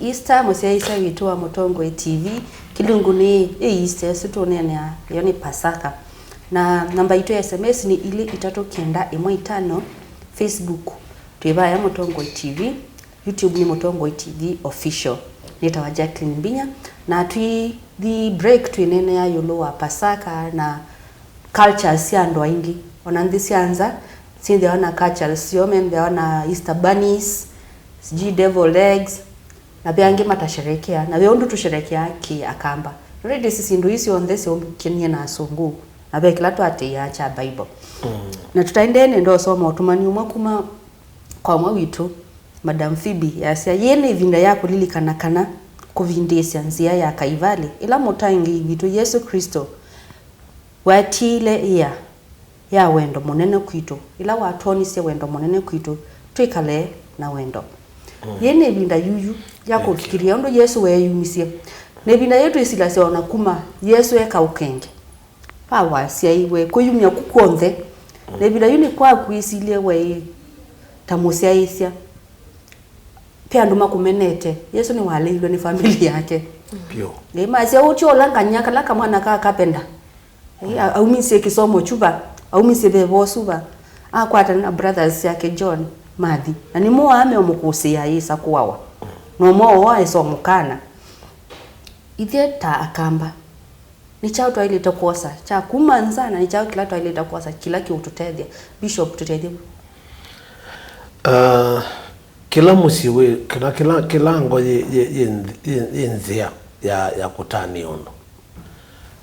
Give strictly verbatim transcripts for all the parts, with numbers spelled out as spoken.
Easter, mũsyaĩĩsya witũ wa Mũtongoi T V. Kĩlungu nĩ ĩ Easter ĩsu tũneenea, ĩyo nĩ Pasaka. Na namba itũ ya S M S nĩ ilĩ itatũ kenda ĩmwe itano. Facebook twĩ vaya Mũtongoi T V. YouTube nĩ Mũtongoi T V Official. Nĩtawa Jacqueline Mbinya, na twĩthi break twĩneenea ĩũlũ wa Pasaka na cultures sya andũ aingĩ. Ona nthĩ sya nza syĩthĩawa na cultures syoo, methĩawa na Easter bunnies, sijui devil eggs, na ve angĩ matasherekea, na ve ũndũ tũsherekeaa kĩ Akamba. Already isi syĩndũ ii syonthe syũmbũkĩnie na Asungu, na ve kĩla twatĩĩaa kya Bible. Mm. Na tũtaendee, nenda ũsoma ũtũmani ũmwe kuma kwa ũmwe witũ, Madam Phoebe, yasya, "Yĩĩ nĩ ĩvinda ya kũlilikana kana kũvindĩĩsya nzĩa ya Kaivalĩ, ĩla mũtangĩĩi witũ Yesũ Klĩsto watiĩile ĩa ya wendo mũnene kwitũ, ĩla watwonisye wendo mũnene kwitũ, twĩkale na wendo." Mm. Yĩĩ nĩ ĩvinda yuyu ya kũkilĩĩa ũndũ Yesũ weeyumisye. Nĩ ĩvinda yĩĩ twĩsilasya ona kuma Yesũ eka ũkenge, va wasyaiwe, kwĩyumya ku kw'onthe. Na ĩvinda yu nĩ kwa kwĩsilye we ta mũsyaĩĩsya. Ve andũ makũmenete. Yesũ nĩwaleilwe nĩ famĩlĩ yake. Vyũ. Ĩĩ, masya, "Ũtyo ũla ngany'a kala kamwana ka kapenda." Ĩĩ, a- aumisye kĩsomo kyuva, aumisye veva ũsu va. Akwatana na brothers syake John, mathi. Na nĩmo aa meũmũkũsĩĩa ayĩsa kũawa. Nomo oo aĩsa mũkana. Ithyĩ ta Akamba, nĩ kyaũ twaĩlĩte kwosa kya kuma nza, na nĩ kyaũ kĩla twaĩlĩte kwosa kĩla kĩũtũtethya? Bishop, tũtethye vu. Ah, kĩla mũsyĩ wĩ, kana kĩla, kĩla ngo yĩ, yĩ, yĩ, yĩ, yĩ nzĩa ya, ya kũtanĩa ũndũ.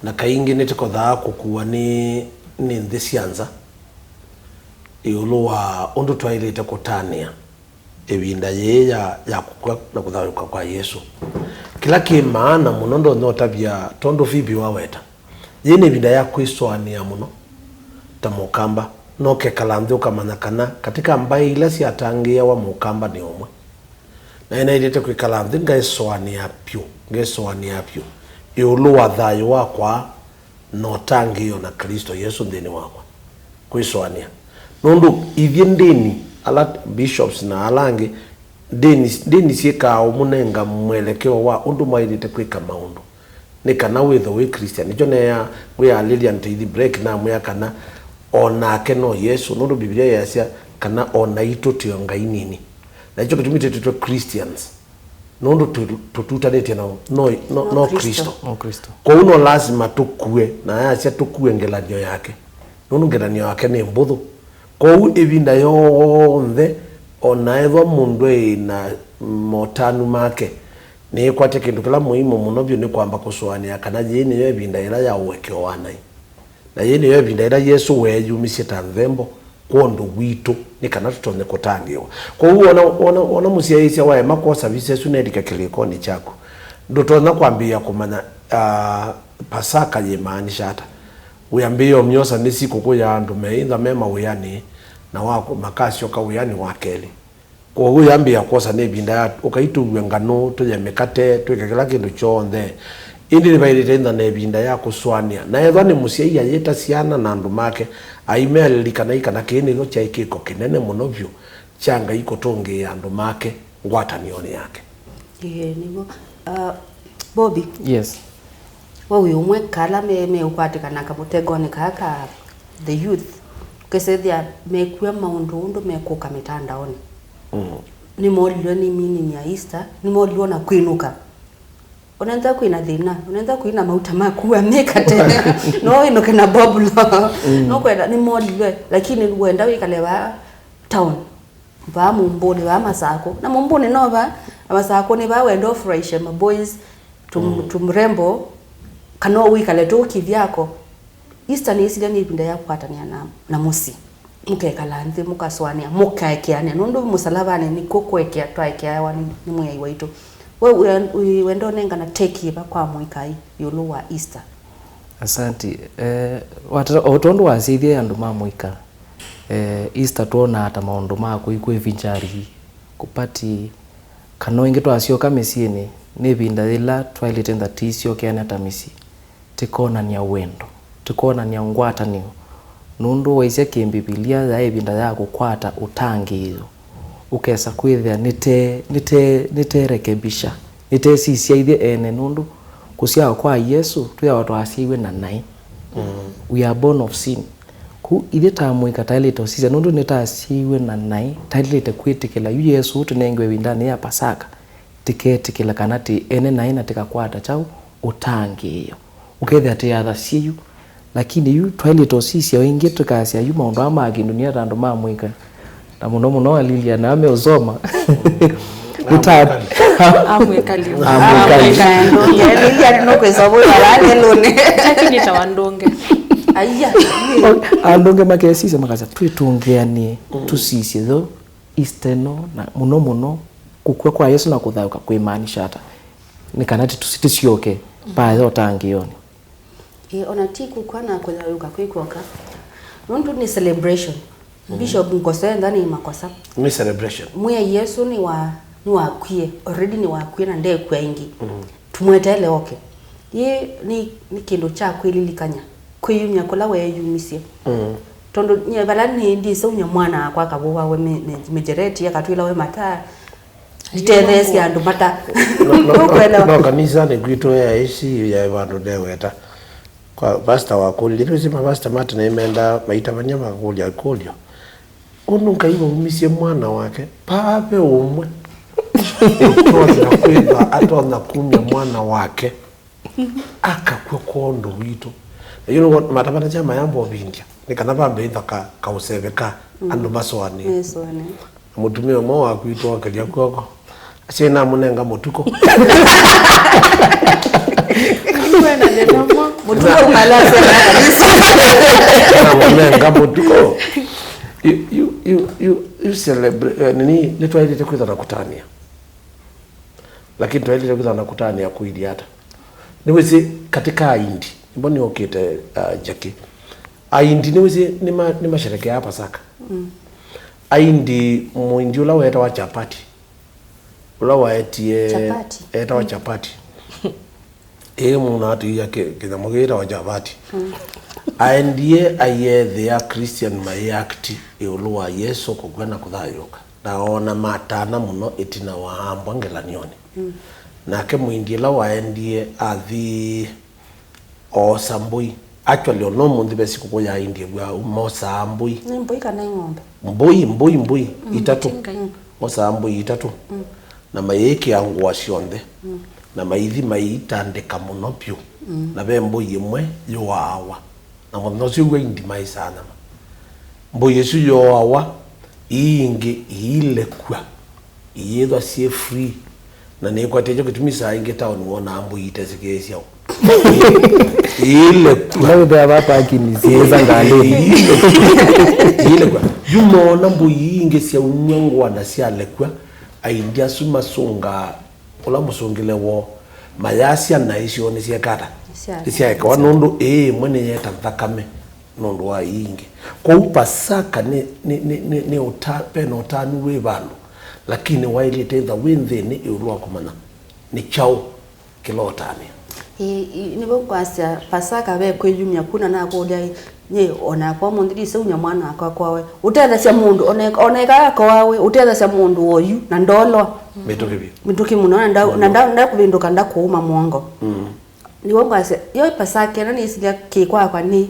Na kaingĩ nĩtũkothaa kũkuwa nĩ, nĩ nthĩ sya nza ĩũlũ wa ũndũ twaĩlĩte kũtanĩa ĩvinda yĩĩ ya, ya kũkw'a na kũthayũũka kwa Yesũ. Kĩla kĩ maana mũno ndonya ũtavya, tondũ Phoebe waweta, yĩĩ nĩ ĩvinda ya kwĩsũanĩa mũno ta mũkamba, na ũkekala nthĩ ũkamanya kana katĩ ka mbaĩ ila syatangĩĩawa mũkamba nĩ ũmwe. Na nĩnaĩlĩte kwĩkala nthĩ ngesũanĩa vyũ, ngesũanĩa vyũ ĩũlũ wa thayũ wakwa na ũtangĩĩo na Klĩsto Yesũ nthĩnĩ wakwa. Kwĩsũanĩa. Nũndũ ithyĩ ndĩni, ala bishops na ala angĩ, ndĩni, ndĩni syĩkaa ũmũnenga mwelekeo wa ũndũ mwaĩlĩte kwĩka maũndũ, nĩ kana wĩthwe wĩ Christian. Nĩkyo neea ngwĩyalĩlya nĩtũithi break, namwĩa kana o nake no Yesũ, nũndũ Mbivilia yasya kana o naitũ twĩ o ngai nini. Na nĩkyo kĩtumi twĩtĩtwe Christians. Nũndũ tũ- tũtutanĩtye na no, no, no Kristo. No Kristo. Kwoou no lasima tũkue, na ayasya tũkue ngelany'o yake, nũndũ ngelany'o yake nĩ mbũthũ. Kwoou ĩvinda yonthe, o na ethwa mũndũ e na motanu make, nĩĩkwatya kĩndũ kĩla mũimu mũno vyũ nĩ kwamba kũsũanĩa kana yĩĩ nĩyo ĩvinda yĩla ya ũekeo wa naĩ. Na yĩĩ nĩyo ĩvinda yĩla Yesũ weeyumisye ta nthembo kwondũ witũ, nĩ kana tũtonye kũtangĩĩwa. Kwoou wona, wona, wona mũsyaĩĩsya waema kwosa visa ĩsu na ĩlika kĩlĩkonĩ kyaku, ndũtonya kwambĩĩa kũmanya, ah, Pasaka yĩmaanisha ata. Wĩambĩĩa ũmyosa nĩ sikũkũ ya andũ meĩtha me mawĩanĩ, na wa makasyoka wĩanĩ wa kelĩ. Kwoou yambĩĩa kwosa nĩ ĩvinda ya ũkai tũue nganũ, tũye mĩkate, twĩke kĩla kĩndũ kyonthe. Ĩndĩ nĩvaĩlĩte ĩtha na ĩvinda ya kũsũanĩa. Na ethwa nĩ mũsyai ayĩta syana na andũ make, aimealĩlikana kana kĩĩ nĩkyo kyaĩ kĩko kĩnene mũno vyũ kya Ngai kũtũngĩĩa andũ make ngwatanĩonĩ yake. Ĩĩ, nĩw'o. Ah, Bobby. Yes. We wĩ ũmwe kala me, meũkwatĩkana kamũtegonĩ kaa ka the youth, ũkĩsethĩa mekua maũndũ ũndũ mekũka mĩtandaonĩ. Mm. Nĩmoolilwe nĩ meaning ya Easter, nĩmoolilwe na kwĩnũka. Ũnenza kwĩna thĩna, ũnenza kwĩna mauta ma kua mĩkate, no wĩnũke na boblo. Mm. No kwenda, nĩmoolilwe, lakini wenda wĩkale vaa town. Vaa Mũmbũnĩ, vaa Masakũ. Na Mũmbũnĩ no vaa, na Masakũ nĩ vaa wenda ũfurahishe ma boys, tum, mm, tumrembo, kana wĩkale tu kĩvyako. Easter nĩĩsilya nĩ ĩvinda ya kũkwatanĩa na, na mũsyĩ. Mũkekala nthĩ, mũkasũanĩa, mũkaekeanĩa. Nũndũ mũsalavanĩ nĩkw'o kũekea, twaekeawa nĩ, nĩ Mwĩai waitũ. We, we, we, wenda ũnengana take yĩva kwa mũikaĩ ĩũlũ wa Easter? Asanti. Eh, wata-, o tondũ wasyaithye andũ ma mũika, eh, Easter twonaa ta maũndũ ma kũi kwĩvinjari, kũpati, kana ĩngĩ twasyoka mĩsyĩnĩ, nĩ ĩvinda yĩla twaĩlĩte ntha tĩsyokeana ta mĩsyĩ, tĩkonany'a wendo, tĩkonany'a ngwatanĩo, nũndũ waisye kĩ-Mbivilia yaĩ ĩvinda ya kũkwata ũtangĩĩo. Ũkesa kwĩthĩa nĩte-, nĩte-, nĩterekebisha, nĩtesisya ithyĩ ene, nũndũ kũsyawa kwa Yesũ twĩawa twasyaiwe na naĩ. We are born of sin. Kũu ithyĩ ta amũika taĩlĩte ũsisya, nũndũ nĩtasyaiwe na naĩ, taĩlĩte kwĩtĩkĩla yu Yesũ ũtũnengiwe ĩvindanĩ ya Pasaka, tĩketĩkĩla kana tĩ ene naĩ na tĩkakwata kyaũ? Ũtangĩĩo. Ũkethĩa tĩyathasye yu, lakini yu twaĩlĩte ũsisya o ĩngĩ, tũkasya yu maũndũ aa ma kĩndunia ta andũ ma mũika, na mũno mũno Lilian ameũsoma. Nĩta- Amwĩkali. Amwĩkali. Amwĩkali. Lilian nũkwĩsa vũi vala lelũnĩ. Jackie nĩtawa ndũnge. Aiya. Andũnge makesisya makasya twĩtũngĩanĩe, tũsisye tho Easter ĩno, na mũno mũno kũkw'a kwa Yesũ na kũthayũka kwĩmaanisha ata? Nĩ kana tĩ-, tũsi-, tũsyoke vaya ũtangĩĩonĩ. Ĩ, ona ti kũkw'a na kũthayũka kwĩ kw'oka. Nũndũ nĩ celebration. Bishop Nkosentha nĩ makosa. Nĩ celebration. Mwĩai Yesũ nĩ wa, nĩwakwie, already nĩwakwie na ndekw'a ĩngĩ. Tũmweteele oke. Yĩ nĩ, nĩ kĩndũ kya kwĩlilikany'a, kwĩyumya kũla weeyumisye. Tondũ nyie vala nĩ ndĩsaumya mwana wakwa akavũwawe mĩ-, mĩ-, mĩjereti, akatwĩlawe mataa, nditetheesye andũ mata. No, no, no, Nũkwelewa? No, kanisanĩ kwitũ ya ĩsi ya vandũ ndeweta. Kwa pastor wakũlilye, nĩwĩsĩ mapastor ma tene nĩmendaa maitavany'a makakũlya ĩkũlyo. Ũndũ Ngai waumisye mwana wake, vaa ve ũmwe ũtonya kwĩthwa atonya kumya mwana wake akakw'a kwondũ witũ. Na yu nĩw'o matavanasya mayamba ũvindya, nĩ kana vambe ĩtha ka, kaũseve ka andũ masũanĩe. Mesũanĩe. Na mũtumĩa ũmwe wakwitũ okelya kw'oko, asyai namũnenga mũtuko. Mũtuko ũmala asema kanisa. Namũnenga mũtuko. You, you, you, you, you celebrate, eh, nini, nĩtwaĩlĩte kwĩtha na kũtanĩa. Lakini twaĩlĩte kwĩtha na kũtanĩa kũilyĩ ata? Nĩwĩsĩ katĩ ka Aindi, nĩmo nĩũkĩte, uh, Jackie. Aindi nĩwĩsĩ nĩma-, nĩmasherekeaa Pasaka. Aindi, mũindi ũla weetawa Chapati, ũla waetie, Chapati. Eetawa Chapati. Ĩĩ, mũna atĩĩa kĩ-, kĩnyamũ kĩĩtawa Chapati. Aendie aiethĩa Christian mai act ĩũlũ wa Yesũ kũkw'a na kũthayũũka. Na oona matana mũno ĩtina wa ambwa ngelany'onĩ. Nake mũindi ĩla waendie athi oosa mbũi. Actually, ona ũmũnthĩ ve sikũkũ ya India, w'a mosaa mbũi. Nĩ mbũi kana ĩ ng'ombe? Mbũi, mbũi, mbũi itatũ. Mosaa mbũi itatũ. Na mayĩkĩa ngũa syonthe. Na maithi maitandĩka mũno vyũ. Na ve mbũi ĩmwe yũaawa. Na mũthenya ũsu w'o Indi maĩsaa nyama. Mbũi ĩsu yooawa, ii ingĩ iilekw'a, iyĩthwa syĩ free. Na nĩkwatĩtye kĩtumi saa ingĩ taoni wonaa mbũi itesĩkĩĩsya ũ. Iilekw'a. Ndavĩthĩa va parking syĩsa ngalĩ. Iilekw'a. Yu moona mbũi ii ingĩ syaumw'a ngũa na syalekw'a, Aindi asu masũngaa ũla mũsũngĩle woo, mayasya naĩ syoo nĩsyeka ata? Nĩsyaeka. Nĩsyaekawa, nũndũ ĩĩ ĩmwe nĩyeta nthakame nũndũ wa ii ingĩ. Kwoou Pasaka nĩ, nĩ, nĩ, nĩ, nĩ ũta-, ve na ũtanu wĩ vandũ, lakini waĩlĩte ĩtha wĩ nthĩnĩ ĩũlũ wa kũmanya nĩ kyaũ kĩla ũtanĩa. Ĩĩ, ĩĩ, nĩvo ngwasya Pasaka ve kwĩyumya ku, na nakũlya, nyie o nakwa ũmũnthĩ ndiseumya mwana wakwa akoawe. Ũtethasya mũndũ, ona eka-, ona eka akoawe, ũtethasya mũndũ oyu, na ndolwa. Mĩtũkĩ vyũ. Mĩtũkĩ mũno, na nda-, na nda-, ndakũvĩndũka ndakũuma mũongo. Nĩvo ngwasya, yo Pasaka ĩno nĩsilya kĩ kwakwa nĩ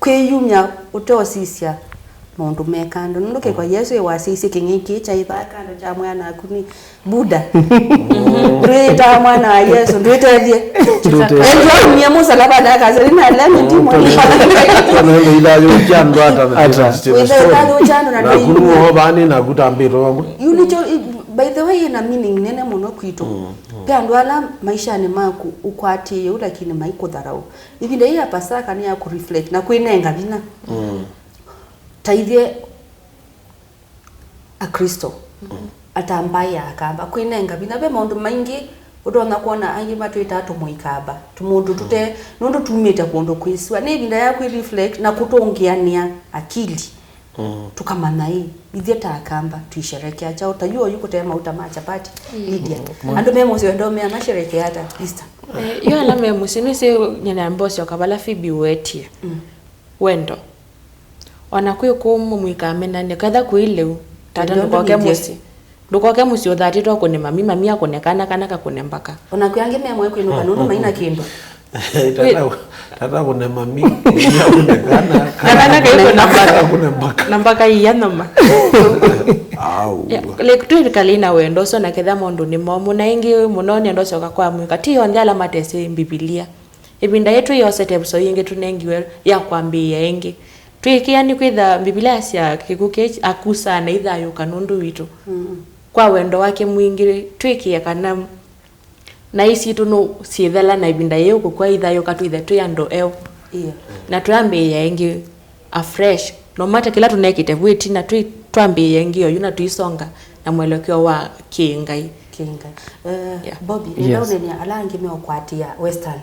kwĩyumya ũteũsisya maũndũ me kando. Nũndũ kĩko Yesũ ĩwasyaisye kĩng'ei kĩĩ kyaĩ vaa kando kya mwana waku nĩ Buddha. Ndwĩtaa mwana wa Yesũ, ndwĩtethye. Ndwĩtethye. Ethĩwa aumie mũsalabanĩ akasya, "Nĩnalea mĩtimũ." Wĩthayũũkya andũ ata? Wĩthayũũkya andũ na naku nĩwovani naku tambĩtwe vamwe. Yu nĩkyo, i-, by the way, ĩna meaning nene mũno kwitũ. Ve andũ ala maishanĩ maku ũkwatĩĩe ũu, lakini maikũtharaũ. Ĩvinda yĩĩ ya Pasaka nĩ ya kũ-reflect na kwĩnenga vinya. Ta ithyĩ Aklĩsto, atambaa ya Akamba, kwĩnenga vinya. Ve maũndũ maingĩ ũtonya kwona angĩ matwĩtaa tũmũikamba, tũmũndũ tũte, nũndũ tumĩte kũndũ kwĩ sua. Nĩ ĩvinda ya kwĩ-reflect na kũtũngĩanĩa akili. Tũkamanya ĩ, ithyĩ ta Akamba tũisherekea kyaũ? Ta yu oyu kũte mauta ma chapati, Lydia. Andũ me mũsyĩ wendo mea masherekea ata Easter? Eh, yo ala me mũsyĩ, nĩsĩ nyina mbosyoka vala Phoebe wetie. Wendo. Ona kwĩ kũmũ mũikamenanĩa, ketha kwĩ lĩu. Tata ndũkoke mũsyĩ. Ndũkoke mũsyĩ ũthatĩtwe ũkũne mami, mami akũne kana, kana kakũne mbaka. Ona kwĩ angĩ memwe kwĩnũka nũndũ maina kĩndũ. Tata, tata kũne mami, mami akũne kana, kana kakũne mbaka. Na mbaka iya nyama. Au. Yeah, like, twĩkalei na wendo ũsu na ketha maũndũ nĩ momũ. Na ĩngĩ mũno nenda ũsyoka kwa mũika. Ti onthe ala matesĩ Mbivilia. Ĩvinda yĩĩ twĩyosete ĩvuso yĩngĩ tũnengiwe ya kwambĩĩa ĩngĩ. Twĩĩkĩĩa nĩkwĩtha Mbivilia yasya kĩkw'ũ kĩĩ akusaa na ithayũũka nũndũ witũ. Mm. Kwa wendo wake mwingĩ, twĩkĩe kana naĩ sitũ nũsyĩthela na ĩvinda yĩĩ ũkũkw'a ithayũũka twĩthe twĩ andũ eũ. Yeah. Na twĩambĩĩa ĩngĩ afresh. No matter kĩla tũnekĩte vu ĩtina, twĩ-, twambĩĩa ĩngĩ oyu na tũisonga na mwelekeo wa kĩ-Ngai. Kĩ-Ngai. Eh, yeah. Bobby, nenda, yes, ũneenea ala angĩ meũkwatĩa Western.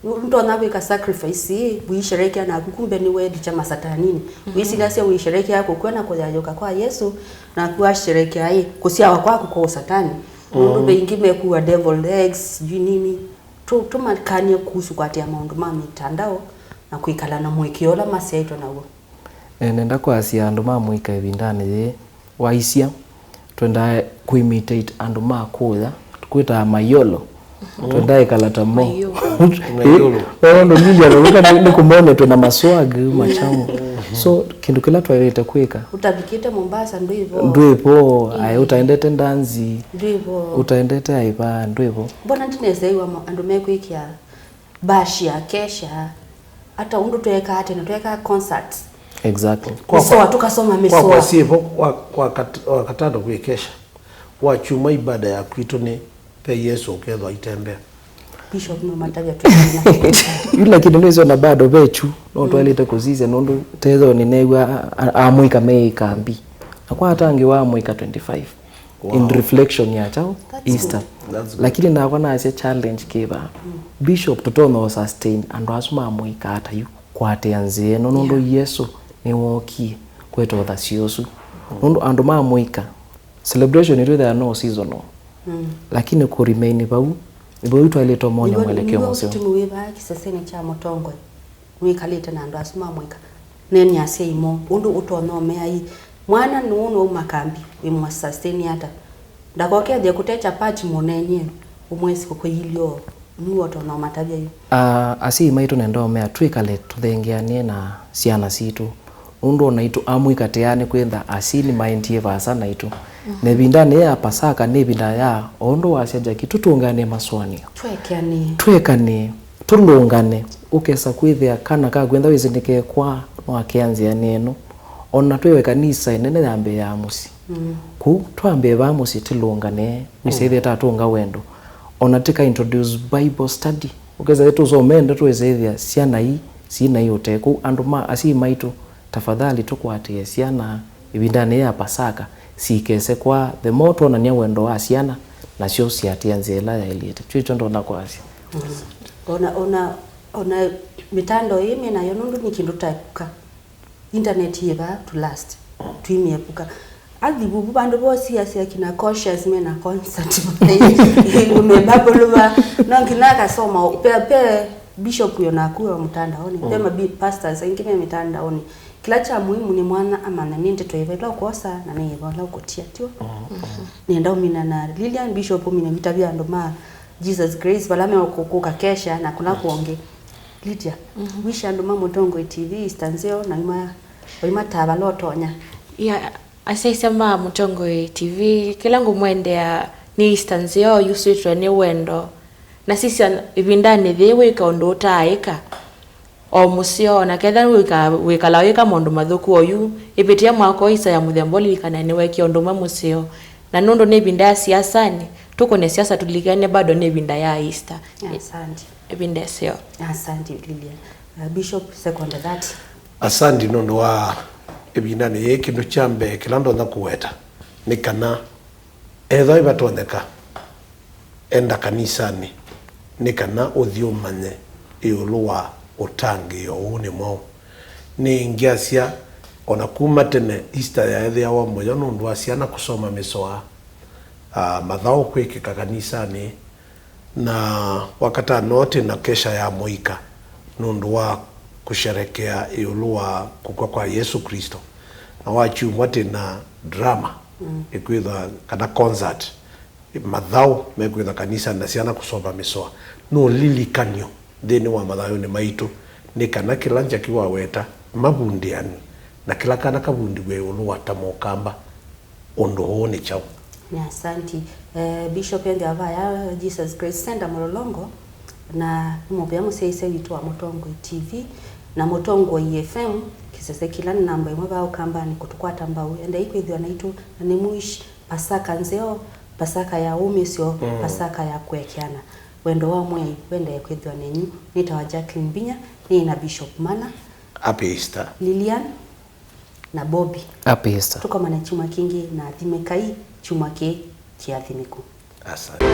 Nũ-, nũtonya kwĩka sacrifice ii, ũisherekea naku, kumbe nĩweelikya masatanini. Mhm. Wĩsilasya ũisherekea kũkw'a na kũyayũka kwa Yesũ, naku washerekea ĩ, kũsyawa kwaku kwa ũsatani. Nũndũ, mm, ve ingĩ mekuwa devil eggs, sijui nini. Tũ-, tũmakany'e kuhusu kwatĩa maũndũ ma mitandao na kwĩkala na mũĩkĩĩo ũla masyaĩtwe naw'o. Eh, nenda kwasya andũ ma mũika ĩvindanĩ yĩĩ, waisya, twendaa kũimitate andũ ma kũya, twĩtaa mayolo. Mhm. Twendaa ĩkala ta mo. Mayolo. Mayolo. Ĩĩ, ũndũ Lilian ũvika nĩ, nĩ kũmonetwe na maswag, machamu. So, kĩndũ kĩla twaĩlĩte kwĩka. Ũtavikĩte Mombasa, ndwĩ vo. Ndwĩ vo, aĩ, ĩĩ, ũtaendete ndanzi. Ndwĩ vo. Ũtaendete aĩva, ndwĩ vo. Mbona ndineseiwa mo-, andũ mekwĩkĩa bash ya kesha, ata ũndũ tweekaa tene, tweekaa concerts. Exactly. Kwa, mĩsoa, kwa, tũkasoma kwa, mĩsoa. Kwa syĩvo, wa, wa kat-, wa katano kwĩ kesha. Wa kyumwa ibada ya kwitũ nĩ ve Yesũ ũkethwa aitembea. Bishop no matavya twĩna. Yu lakini nĩsona bado ve kyu, no, mm, twaĩlĩte kũsisya nũndũ tethonĩ neew'a a-, a-, amũika me ĩkambi. Na kwa atangĩ wa amũika twenty-five. Wow. In reflection ya kyaũ? That's Easter. Good. That's good. Lakini nakwa nasya challenge kĩva. Mm. Bishop, tũtonya ũ sustain andũ asu ma mũika ata yu kũatĩa nzĩa ĩno, nũndũ, yeah, Yesũ nĩwookie kweta ũthasyo ũsu. Mm. Nũndũ andũ ma mũika, celebration itũ ĩthĩawa no seasonal. Mm. Lakini kũ remain vau, nĩ vau twaĩlĩte ũmonye mwelekeo mũseo. Nĩw'o ũtumi wĩ vaa kĩsesenĩ kya mũtongoi. Nĩwĩkalĩte na andũ asu ma mũika. Neenea asyai moo ũndũ ũtonya ũmea, ĩ, mwana nũũ nũauma kambi, wĩmũsustain ata? Ndakokethye kũte chapati mũneenyie, ũmwĩsĩ kũkwĩilyo, nũũ ũtonya ũmatavya yu? Ah, asyai maitũ nenda ũmea twĩkale tũthengeanĩe na syana sitũ. Nũndũ o naitũ amũika tĩaa nĩ kwĩtha asili maendie vaasa naitũ. Mhm. Na ĩvindanĩ ya Pasaka nĩ ĩvinda ya, o ũndũ wasya Jackie, tũtũnganĩe masũanĩo. Twekanĩe. Twekanĩe. Tũlũngane, ũkesa kwĩthĩa kana kaku enda wĩsĩ nĩkekwaa, no akea nzĩanĩ ĩno. O na twĩ ĩkanisa ĩnene ya mbee ya mũsyĩ. Mm. Kũu, twambĩe vaa mũsyĩ tũlũngane, wĩsĩthĩe tatũnga wendo. O na tĩka introduce Bible study. Ũkesa tũsome ndeto wĩsĩthĩa syana ii, syĩna iũtee kũu. Andũ ma asyai maitũ, tafadhali tũkwatĩe syana ĩvindanĩ ya Pasaka, sikese kwaa. The more twonany'a wendo wa syana, nasyo siatĩa nzĩa ĩla yaĩlĩte. Kyu nĩkyo ndonya kwasya. Mm. Ona, ona, ona mĩtandao ĩĩ me nayo nũndũ nĩ kĩndũ tũtaepuka. Internet yĩ vaa to last. Tũimĩepuka. Athi vuvu vandũ vosiasya kina Cautious me na concert. Me Babuluva. No nginya akasoma. Pe, pe bishop yo naku wa mtandaoni. Pe, mm, mabi-, pastors aingĩ me mĩtandaoni. Kĩla kya mũimu nĩ mwana amanya nĩ ndeto yĩva ĩla ũkwosa na nĩ yĩva ĩla ũkũtia, tiw'o? Mhm. Nĩenda ũmina na Lilian, Bishop, ũmine vita vya andũ ma Jesus Grace vala meũkũka kesha na kũla kwongĩ. Lydia, mhm, wishe andũ ma Mũtongoi T V Easter nzeo na ima, oima ta vala ũtonya. Ya, asyaisya ma Mũtongoi T V, kĩla ngũmwendea nĩ Easter nzeo yusĩtwe nĩ wendo. Na sisya ĩvindanĩ yĩĩ wĩka ũndũ ũtaaĩka. O mũseo, o na ketha wĩka-, wĩkala wĩka maũndũ mathũku oyu, ĩvĩtĩa mwaka ũũ, Easter ya mũthemba ũlilikane nĩweekie ũndũ ũmwe mũseo. Na nũndũ nĩ ĩvinda ya siasanĩ, tũkũne siasa tũlilikane bado nĩ ĩvinda ya Easter. Asante. Ĩvinda ĩseo. Asante, Lilian. Uh, Bishop, second that. Asante nũndũ wa ĩvindanĩ yĩĩ, kĩndũ kya mbee kĩla ndonya kũweta nĩ kana ethĩwa ĩvatonyeka, enda kanisanĩ nĩ kana ũthi ũmanye ĩũlũ wa ũtangĩĩo ũũ nĩ mwaũ. Nĩngĩasya, o na kuma tene, Easter yaethĩawa mũyo nũndũ wa syana kũsoma mĩsoa, ah, mathaũ kwĩkĩka kanisanĩ, na Wakatano twĩ na kesha ya mũika nũndũ wa kũsherekea ĩũlũ wa kũkw'a kwa Yesũ Klĩsto. Na wakyumwa twĩ na drama, mm, ĩkwĩthwa kana concert, mathaũ mekwĩthwa kanisa na syana kũsova mĩsoa. No lilikanyo nthĩnĩ wa mathayũnĩ maitũ nĩ kana kĩla Njaki waweta mavundĩanw'e, na kĩla kana kavundĩw'e ĩũlũ wa ta mũkamba. Ũndũ ũũ nĩ kyaũ? Nĩ asanti. Eh, Bishop ethĩwa vaya Jesus Grace Center Mlolongo, na nĩ mũvea mũsyaĩĩsya witũ wa Mũtongoi T V na Mũtongoi F M, kĩsese kĩla nĩ namba ĩmwe vaa Ũkambanĩ kũtũkwata mbau. Endai kwĩthĩwa naitũ, na nĩ mwish Pasaka nzeo, Pasaka ya wũmĩsyo, mm, Pasaka ya kũekeana. Wendo wa Mwĩai wendae kwĩthĩwa nenyu. Nĩtawa Jacqueline Mbinya, nĩ na Bishop Mana. Happy Easter. Lilian. Na Bobby. Happy Easter. Tũkomane kyumwa kĩngĩ, na athimĩkai kyumwa kĩĩ kĩathimĩku. Asante.